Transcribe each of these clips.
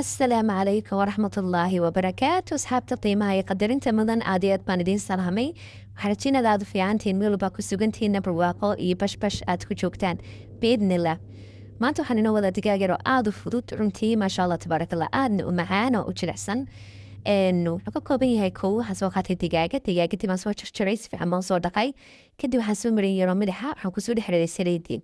Asalaamu calaykum waraxmatullaahi wabarakaatu. Asxaabta qiimaha iyo qadarinta mudan, aad iyo aad baan idiin salaamay. Waxaan rajeynayaa aad u fiicantihiin, meel walbaa ku sugantihiin, barwaaqo iyo bashbash aad ku joogtaan biidnillah. Maanta waxaan inoo wadaa digaag yar oo aada u fudud runtii, maasha Allah tabaarakallah, aadna u macaan oo u jilicsan. Wuxuu ka kooban yahay: kow, waxaan soo qaatay digaaga. Digaagadii baan soo jarjaray, si fiican baan soo dhaqay. Kadib waxaan soo mariyay yaroo madaxa, waxaan kusoo dhex riday saliidii.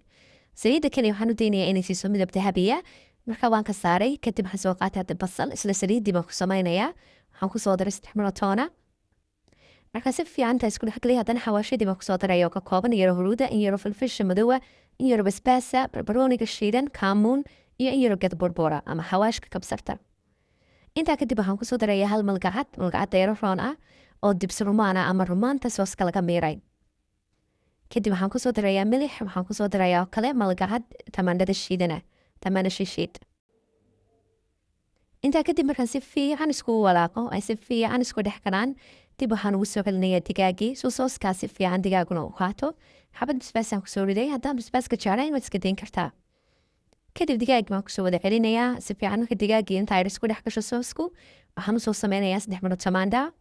Saliidda kaliya waxaan u daynayaa inay siiso midab dahabiya. Marka waan ka saaray. Kadib waxaan soo qaatay hadda basal, isla saliiddii baan ku samaynayaa. Waxaan kusoo daray 3 maro toona. Marka si fiican intaa isku dhexgeliyay, haddana xawaashadii baan kusoo daraya oo ka kooban yaro huruuda, in yaro filfisha madowa, in yaro basbaasa, barbarooniga shiidan, kaamuun iyo in yaro ged burbura ama xawaashka kabsarta. Intaa kadib waxaan kusoo darayaa hal malgacad, malgacadda yaro roon ah, oo dibsi rumaan ah ama rumaanta sooska laga miiray. Kadib waxaan kusoo darayaa milix. Waxaan kusoo darayaa oo kale malgacad tamaandhada shiidana, tamaandho shishiid. Intaa kadib markaan si fiican iskugu walaaqo, ay si fiican isku dhex galaan, dib waxaan ugu soo celinayaa digaagii suu sooskaa si fiican digaaguna u qaato. Xabad basbaasaan kusoo riday. Haddaan basbaaska jeclayn, waad iska dayn kartaa. Kadib digaagii baan kusoo wada celinayaa si fiican. Marka digaagii intaa yar isku dhex gasho soosku, waxaan usoo sameynayaa 3 maro tamaandha,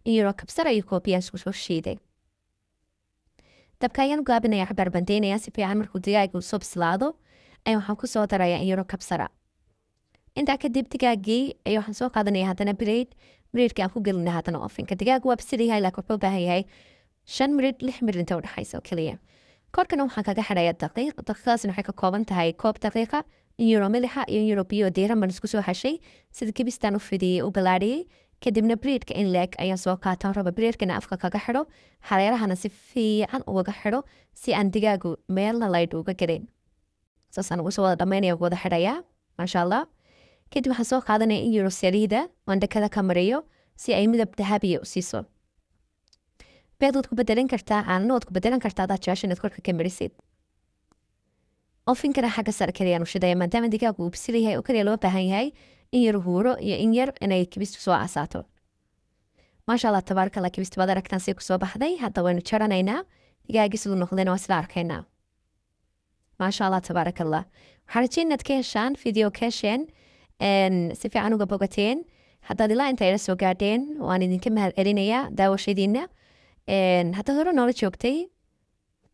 in yaroo kabsara iyo koobiyaan isku soo shiiday. Dabka ayaan u gaabinaya, xabaar baan deynayaa. Si fiican markuu digaagu soo bislaado ayaa waxaan kusoo darayaa in yaroo kabsara. Intaa kadib digaagii ayaa waxaan soo qaadanaya haddana bread, breadkii aan ku gelina haddana ovenka. Digaagu waa bisil yahay, laakiin wuxuu u baahan yahay 5 mirid, 6 mirid inta udhexaysa oo keliya. Korkana waxaan kaga xidhayaa daqiiq. Daqiiqadaasna waxay ka kooban tahay koob daqiiqa, in yaroo milixa iyo in yaroo biyo diiran baan isku soo xashay. Sida kibistaan u fidiyey, u balaadhiyey. Kadibna breadka in leeg ayaan soo qaataan raba breadkana afka kaga xidho, hareerahana si fiican ugaga xidho, si aan digaagu meelna laydh uga gelin. Saasaan ugu soo wada dhamaynaya, ugu wada xidhayaa, maasha Allah. Kadib waxaan soo qaadanaya in yaro saliida waan dhakada ka mariyo si ay midab dahabiya u siiso. Beed waad ku bedelan kartaa, caanana waad ku bedelan kartaa hadaad jecesho inaad korka ka marisid. Ovenkana xagga sare kaliyaan u shidaya, maadaama digaagu uu bisil yahay oo kaliya loo baahan yahay in yar huuro iyo in yar inay kibistu soo casaato. Maasha Allah tabaaraka Allah, kibistu waad aragtaan say kusoo baxday. Hadda waynu jaranaynaa. Digaagii siduu noqdayna waa sida arkaynaa, maasha Allah tabaaraka Allah. Waxaan rajeyn inaad ka heshaan video, ka hesheen, si fiican uga bogateen. Haddaad ilaa inta ila soo gaadheen, waan idinka mahad celinayaa daawashadiina. Haddaad hore noola joogtay,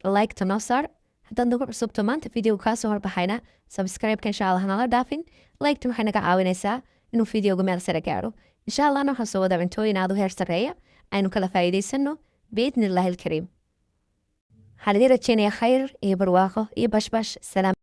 like ta noo saar. Haddaad nagu cusubto, maanta video kaa soo horbaxayna, subscribe-ka insha Allah hanala dhaafin. Like-ta waxay naga caawinaysaa inuu videoga meel sare gaaro. Insha Allahna waxaan soo wadaa cuntooyin aad u heer sarreeya, aynu kala faa'iidaysano biidni Illaahi alkariim. Waxaan idiin rajeynayaa khayr iyo barwaaqo iyo bashbash. Salaam.